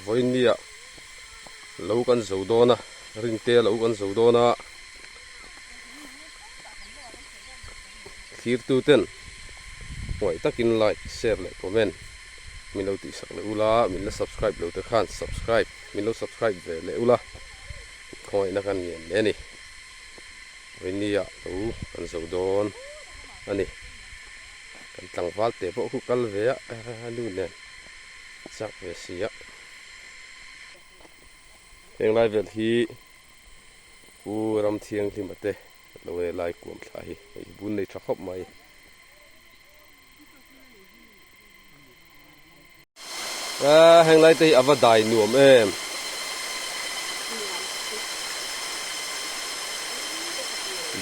Vawinia lo kan zo dawn a ringte lo kan zo dawn a thirtu ten hmuai takin like share leh comment min lo tihsak leh ula min la subscribe lo te khan subscribe min lo subscribe ve leh ula khawngaihna kan ngen hle a ni vawinia lo kan zo dawn a ni kan tlangval te pawh khu kal ve a nu nen chak ve si a heng lai vel hi pu Ramthianghlima te lo e lai kuam thla hi hei bun nei tha khawp mai. A heng lai te hi a va dai nuam em.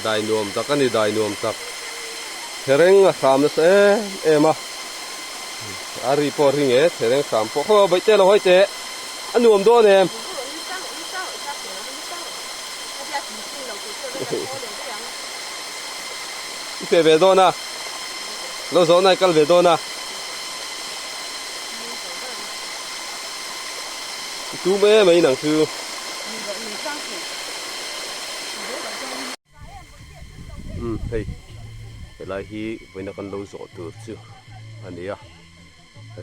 Dai nuam tak a ni dai nuam tak. Thereng a hram nasa em em a. A ri pawh ring e thereng hram pawh khaw baih te lo hawi teh a nuam dawn em. I pe ve dawn a. Lo zawh na i kal ve dawn a. I tum em a inang chu. Umm hei helai hi vawiina kan lo zawh tur chu a ni a.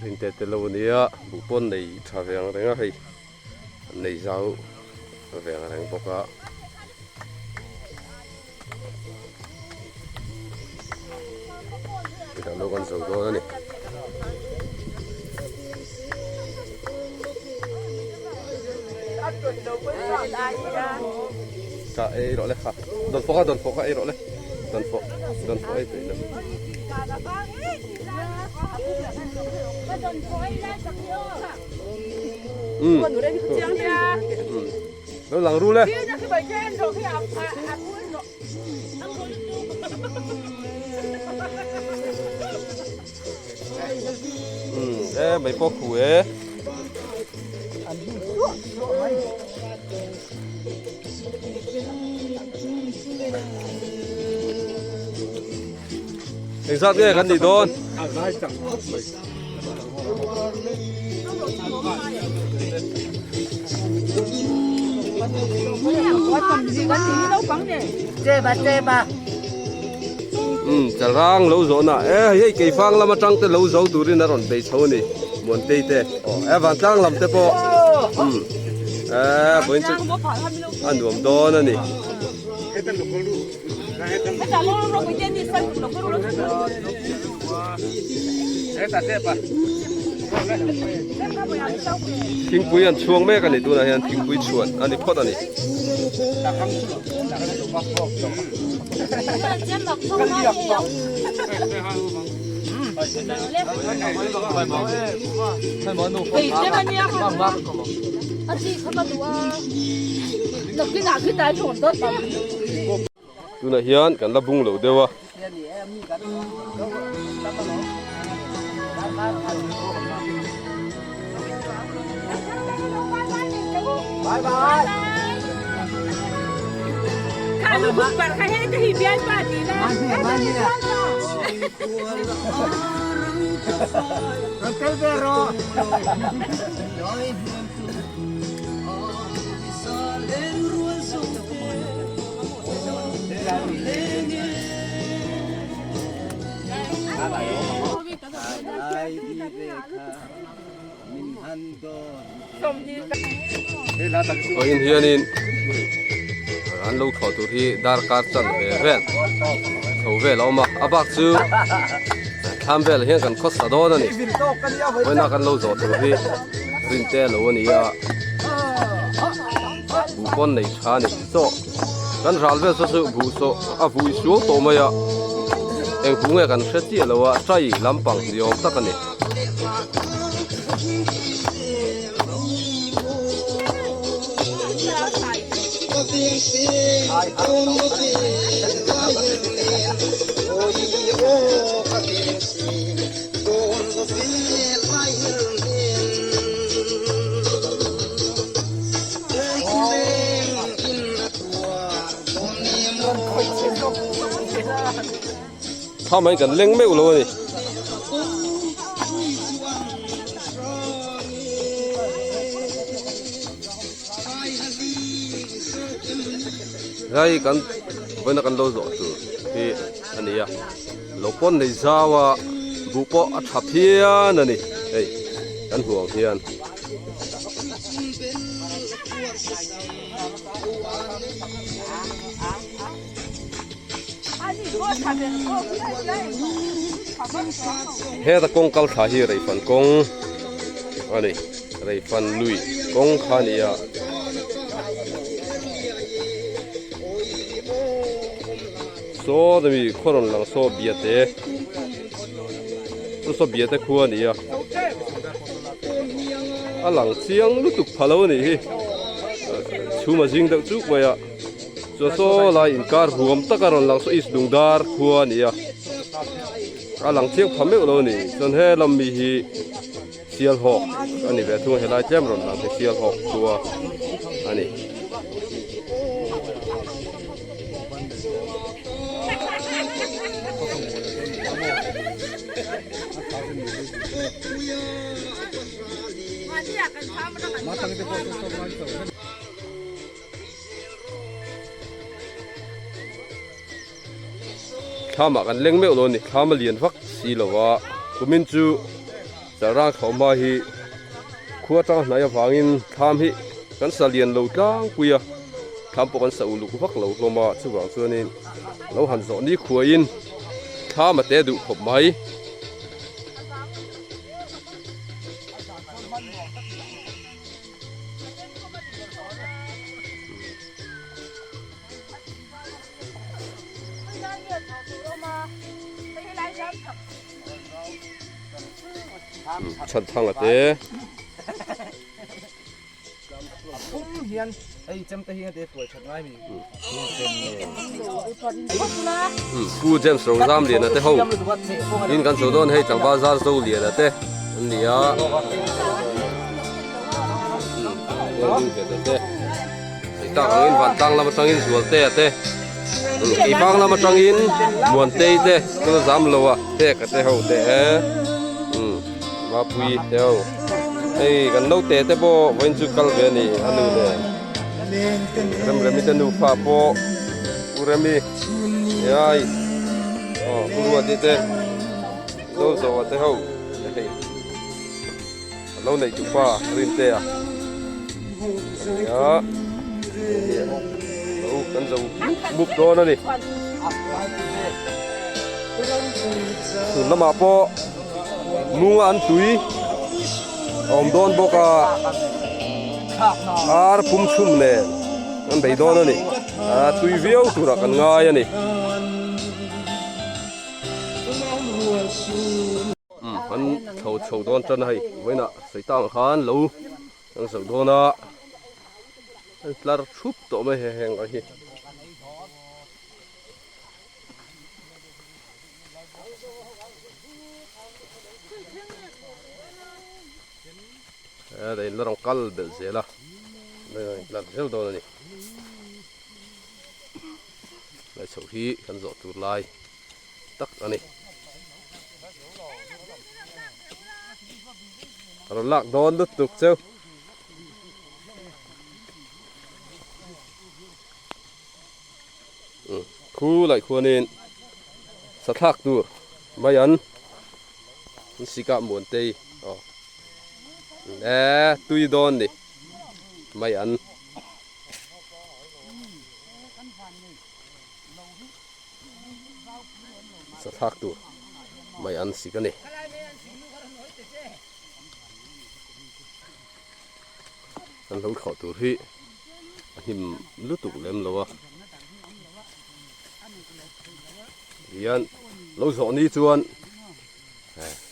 Rinte te lo a nia buh pawn nei tha ve ang reng a hei. An nei zau ve ang reng bawk a. Hetah lo kan zo dawn a ni. Ka ei rawh le kha. Dawn fawk a dawn fawk a ei rawh le. Dawn fawk dawn fawk ei peih lo. Um. Lo lang ru le. Um, e mai pawh khu e. Engzat nge kan nih dawn? Um chalrang lo zawhna e hei keifang lam atang te lo zo turin a rawn bei chho a ni Muantei te aw e vantlang lam te pawh um e vawiin chu a nuam dawn a ni. Thingpui an chhuang mek a ni tunah hian thingpui chhuan a ni phawt a ni. Tunah hian kan la bung lo deuh a. Vawiin hianin an lo thlawh tur hi darkar chan ve vel tho vel a awm a a bak chu thlam velah hian kan khawsa dawn a ni vawiina kan lo zawh tur hi rinte lo a ni a. Buh pawn nei tha a ni chaw kan ral vel saw chu buh saw a vui suau tawh mai a eng buh nge kan hre chiah lo a tai lampang ni awm tak a ni. Thlamah hian kan leng meuh lo a ni. Helai kan vawiina kan lo zawh tur hi a ni a, lo pawn nei zau a, buh pawh a tha phian a ni hei kan hmuh ang hian. Heta kawng kal thla hi Reifan kawng a ni Reifan lui kawng kha a ni a. Saw mi khaw rawn lang saw Biate chu saw Biate khua a ni a a lang chiang lutuk pha lo a nih hi chhum a zing deuh chuk mai a. Chuan saw lai inkar huam taka rawn lang saw East Lungdar khua a ni a, a lang chiang pha meuh lo a ni. Chuan he lam mi hi Sialhawk a ni ve thung a, helai tlem rawn lang hi Sialhawk khua a ni. Thlamah kan leng meuh lo a ni thlam a lian vak si lo a kumin chu Chalrang thlawhhma hi khua tang hnai avangin thlam hi kan sa lian lo tlangpui a thlam pawh kan sa uluk vak lo hlawm a chuvang chuanin lo han zawh ni khuaiin thlam a te duh khawp mai. Chhanthanga te. Pu James Rozam Liana te ho in kan sawi dawn hei tlangval zar zo Liana te an ni a. Tak angin vantlang lam atangin Zualtea te Keifang lam atangin Muantei te tuna zam lo a Peka te ho te Mapui te ho hei kan naute te pawh vawiin chu kal ve a ni a nu nen Remremi te nufa pawh U Remi Iai aw U Ruati te Zozoa te ho hei. A lo neih tupa Rintea a ni a, hei hi lo kan zo mup mup dawn a ni. Tun lamah pawh munga an tui a awm dawn bawk a, ar pum chhum nen an bei dawn a ni, a tui viau turah kan ngai a ni. An chho chho dawn tan a hei vawiinah sawi khan lo an zo dawn a an tlar thup tawh mai he heng ang hi. He in la rawn kal belh zel a tlar zel dawn a ni lai chho hi kan zawh tur lai. tak a ni. A rawn lak dawn lutuk cheu. Khu laih khuanin sathlak tur mai an an sikah Muantei aw e tui dawn ni mai an. Sathlak tur mai an sik a ni. Kan lo thlawh tur hi a hnim lutuk lem lo a. Tihian lo zawh ni chuan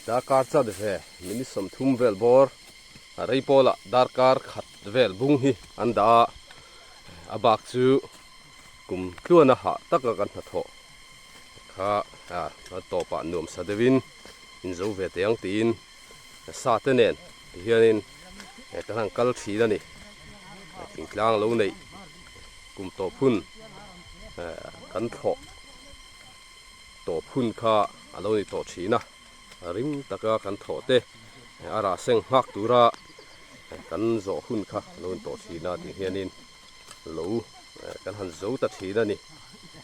darkar chat ve minute 30 vel bawr a rei pawlah darkar khat vel bung hi an dah a, a bak chu Kum tluana hah taka kan hnathawh kha a tawpah nuam sa deuhin in zo ve teh ang tiin sa te nen tihianin kan han kal thin a ni. Thingtlang lo neih kum tawp hun kan thlawh. tawp hun kha a lo ni tawh thin a, rim taka kan thawh te a rah seng nghak tura kan zawh hun kha a lo ni tawh thin a tih hianin lo kan han zo ta thin a ni.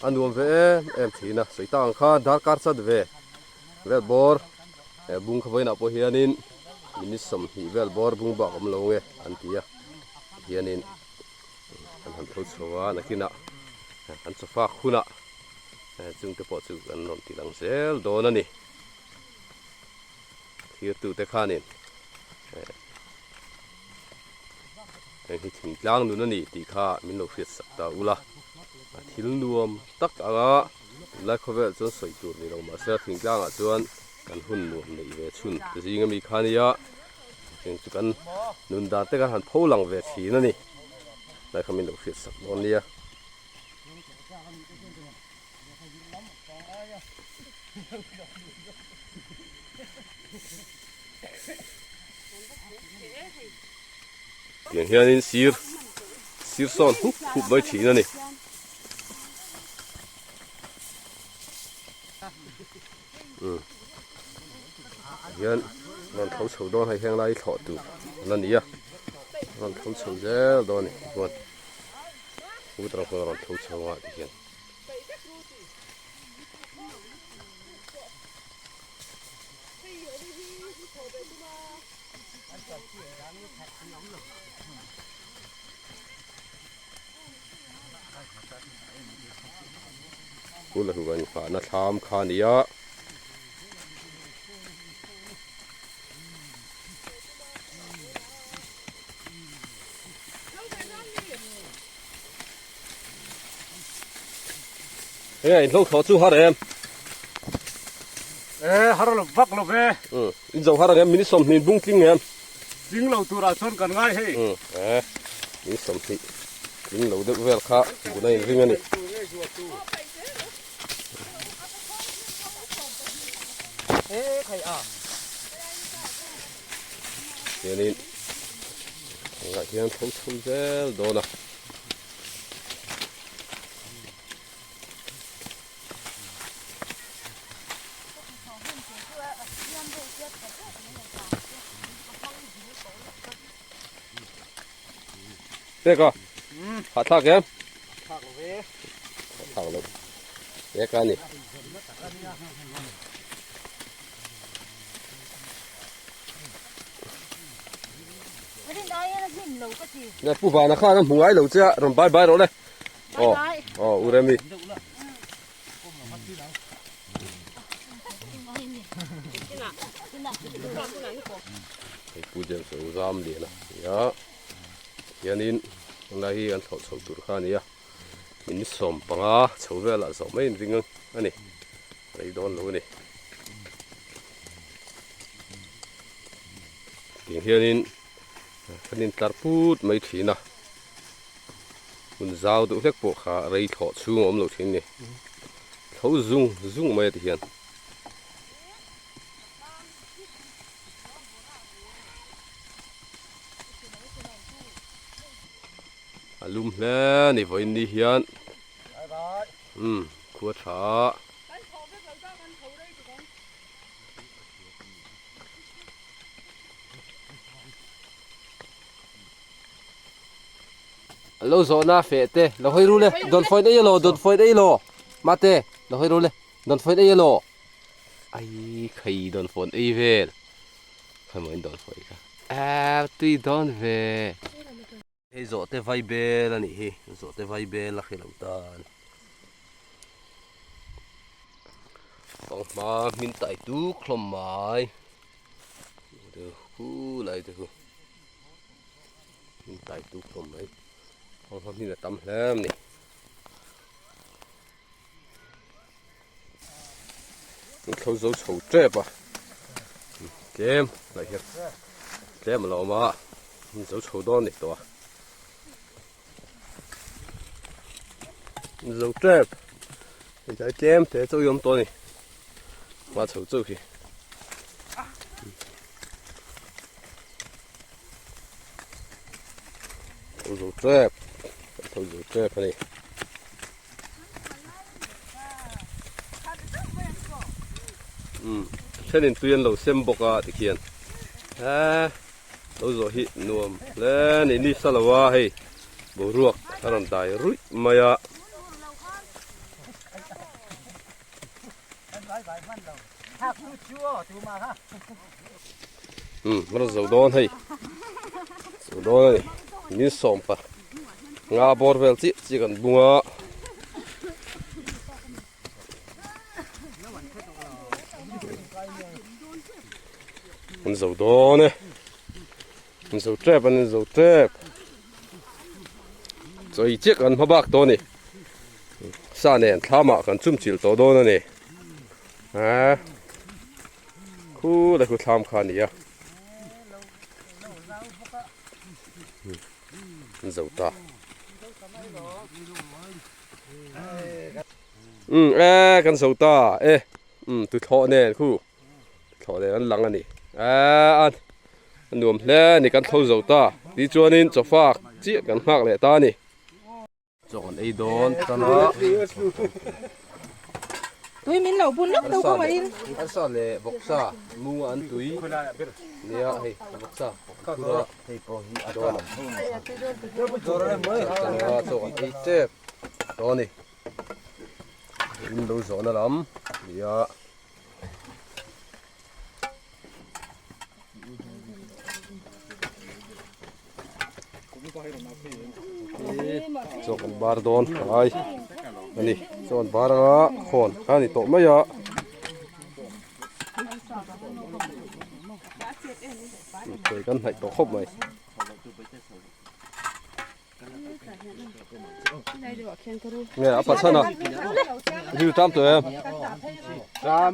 A nuam ve em em thin a, sawi tak ang khan darkar chat ve vel bawr bung kha vawiinah pawh hianin minute 20 vel bawr bung bak awm lo nge an ti a hianin Kan han tho chho a, nakinah kan chawfak hunah chungte pawh chu kan rawn ti lang zel dawn a ni. Thirtute khanin heng hi thingtlang nun a ni tih kha min lo hriat sak ta ula. A thil nuam tak anga tunlai khawvel chuan sawi tur ni lo mahse thingtlangah chuan kan hun nuam neih ve chhun te zing ami kha nia. Cheng chu kan nun dan te kan han pho lang ve thin a ni. Lai kha min lo hriat sak dawn nia. Tiang hianin sir sir sawn hup hup mai thin a ni. Hian rawn tho chho dawn hei heng lai thlawh tur an la ni a rawn tho chho zel dawn a ni chuan scooter pawh a rawn tho chho a tikhian. Hula hu kan nghahna thlam kha a ni a. Enge in hlo thlawh chu har em? E har lo vak lo ve. In zo har ang em minute 20 bung tling em? Tling lo turah chuan kan ngai hei. E minute 20 tling lo deuh vel kha buna in ring a ni. Hianin engah hian tho chho zel dawn a. Pek a hahthlak em? Hahthlak lo pek a ni. Nè pu vana khan a hmu ngai lo che a rawn bai bai rawh le. Aw aw u Remi. Hei pu James a u zam lian a nia hianin helai hi an thlawh chho tur kha a ni a minute 15 chho velah zawh mai inring a ni rei dawn lo a ni tiang hianin kan intlar put mai thin a. Hun zau deuh hlek pawh kha rei thlawh chhung a awm lo thin a ni. Thlo zung zung mai a ti hian. A lum hle a ni vawiin ni hian. Umm khua tha. Lo zawhna feh te lo hawi ru le dawn fawi ei elaw dawn fawi ei elaw mate lo hawi ru le dawn fawi ei elaw ai khai dawn fawn ei vel khawi maw in dawn fawi kha ah tui dawn ve hei zawh te vai bel a nih hi zawh te vai bel a hre lo tan fanghma hmin tai tuk hlawm mai khulai te khu. Hmun tai tuk hlawm mai. Fanghma hmin a tam hle a ni. An thlo zo chho tep a. Tlem lah hian tlem a lo awm a. An zo chho dawn a ni tawh a. An zo tep. Hei tlai tlem te chaw i awm tawh a ni. Hma chho chauh hi. Tho zo tep tho zo tep a ni. Umm thenin tui an lo sem bawk a tikhian eee lo zawh hi nuam hle a ni ni sa lo a hei boruak a rawn dai ruih mai a. Umm a rawn zo dawn hei zo dawn a ni min sawm pa nga bawr vel chiah chiah kan bung a. An zo dawn e an zo tep an zo tep chawi chiah kan hma bak tawh a ni sa nen thlamah kan chum chilh tawh dawn a ni a khu la khu thlam kha a ni a an zo ta. Umm e kan zo ta e umm tuthlawh nen khu tuthlawh nen an lang a ni eee a nuam hle a ni kan thlo zo ta tichuanin chawfak chiah kan nghak leh ta a ni. Chaw kan ei dawn tan a. Tui min lo bun lawk deuh kawng in. Arsa leh vawksa munga an tui nia hei vawksa phur a. Hei pawh hi a dawn ang. Changa chaw kan ei tep tawh a ni. In lo zawhna lam nia. Chaw kan bar dawn tlai a ni. Chaw an bar anga khawn kha a ni tawh mai a. Chawi kan hnaih tawh khawp mai. Nge a pachhan a ril tam tawh em? Tam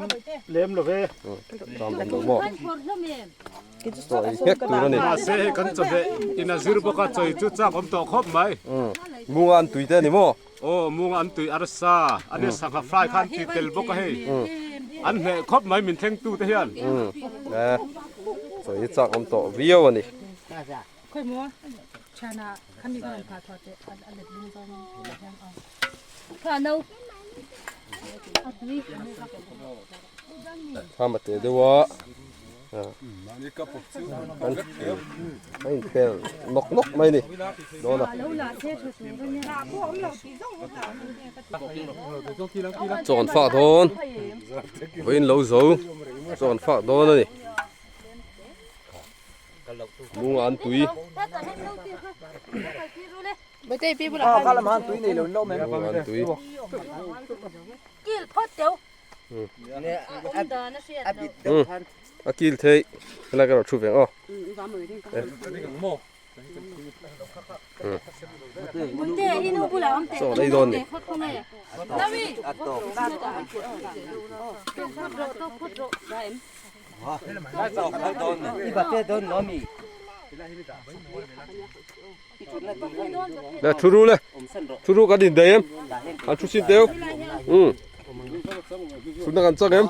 lem lo ve. Tam lem lo maw? Chawi nghek tur a ni. Mahse hei kan chawhmeh in a zir bawk a chawi chu chak awm tawh khawp mai. Munga an tui te a ni maw? Aw munga an tui arsa a nia sangha fry kha an ti tel bawk a hei an hneh khawp mai min thleng tu te hian. E chawi chak awm tawh viau a ni. Thlam a teh deuh a a inpel nawk nawk mai a ni dawn a. Chawn fah dawn vawiin lo zo chawn fah dawn a ni. Munga an tui. Munga an tui. A kil theih helai ka lo thu ve ang aw. Chaw an ei dawn ni. Le thu ru le thu ru kan indaih em an thu chin teu um thutna kan chak em.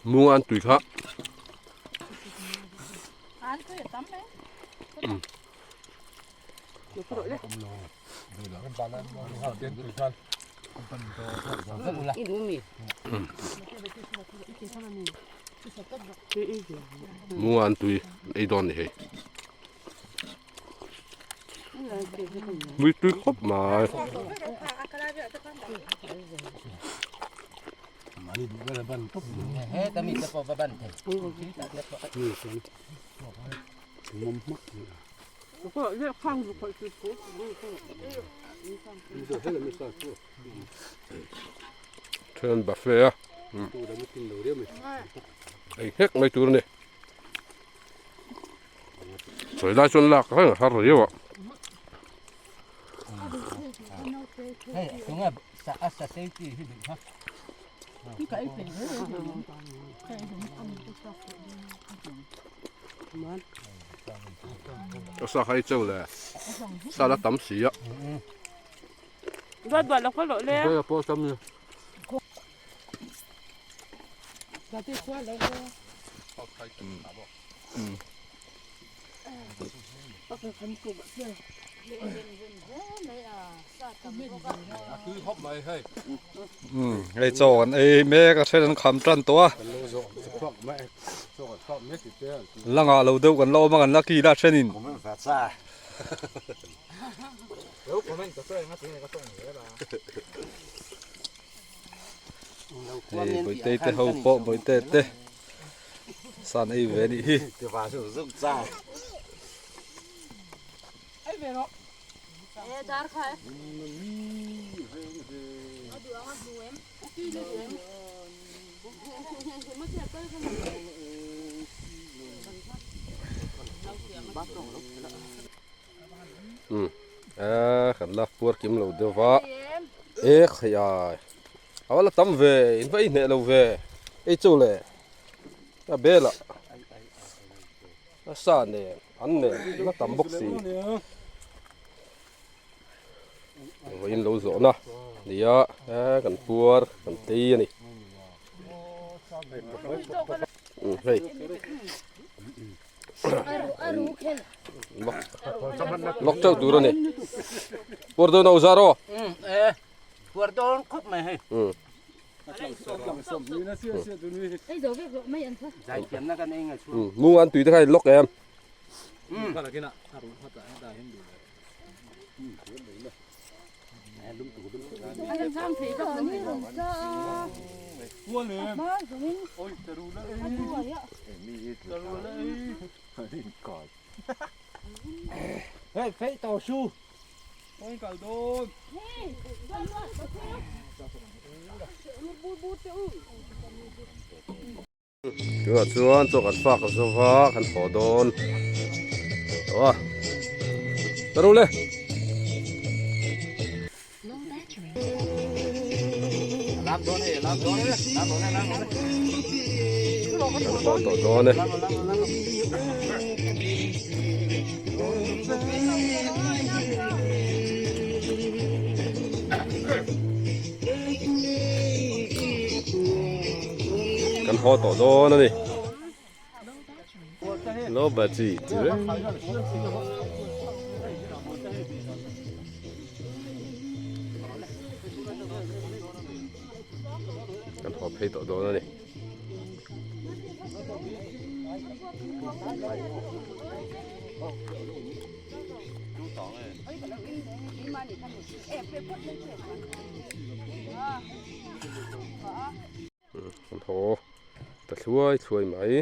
Munga an tui kha. Munga an tui ei dawn ni hei. Mui tui khawp mai. Then buffet a ei nghek mai tur a ni sawi lai chuan lak reng a har riau a. Sa kha i cheu le sa la tam si a. Duat duat lo khaw loh le. Khawi a pawh tam ni. Hei chaw kan ei mek a then an kham tan tawh a la ngah lo deuh kan la awm a kan la kil a thenin hei bawihte te ho pawh bawihte te san ei ve anih hi. Umm eh kan la puar kim lo deuh va e khai a va la tam ve in va inhneh lo ve ei chu le a bel ah a sa nen an nen la tam bawk si vawiin lo zawhna nia eh kan puar kan tlei a ni umm hei. Lok teuh tur a ni. Puar dawn a zar aw. E puar dawn khawp mai hei. Mung an tui te kha in lok em. Tunah chuan chaw kan fak a zo va kan haw dawn tawh a ka ru le. Kan haw tawh dawn e. Kan haw tawh dawn a ni. Low battery ti reng. Kan haw phei tawh dawn a ni. Kan haw ta thluai thluai mai.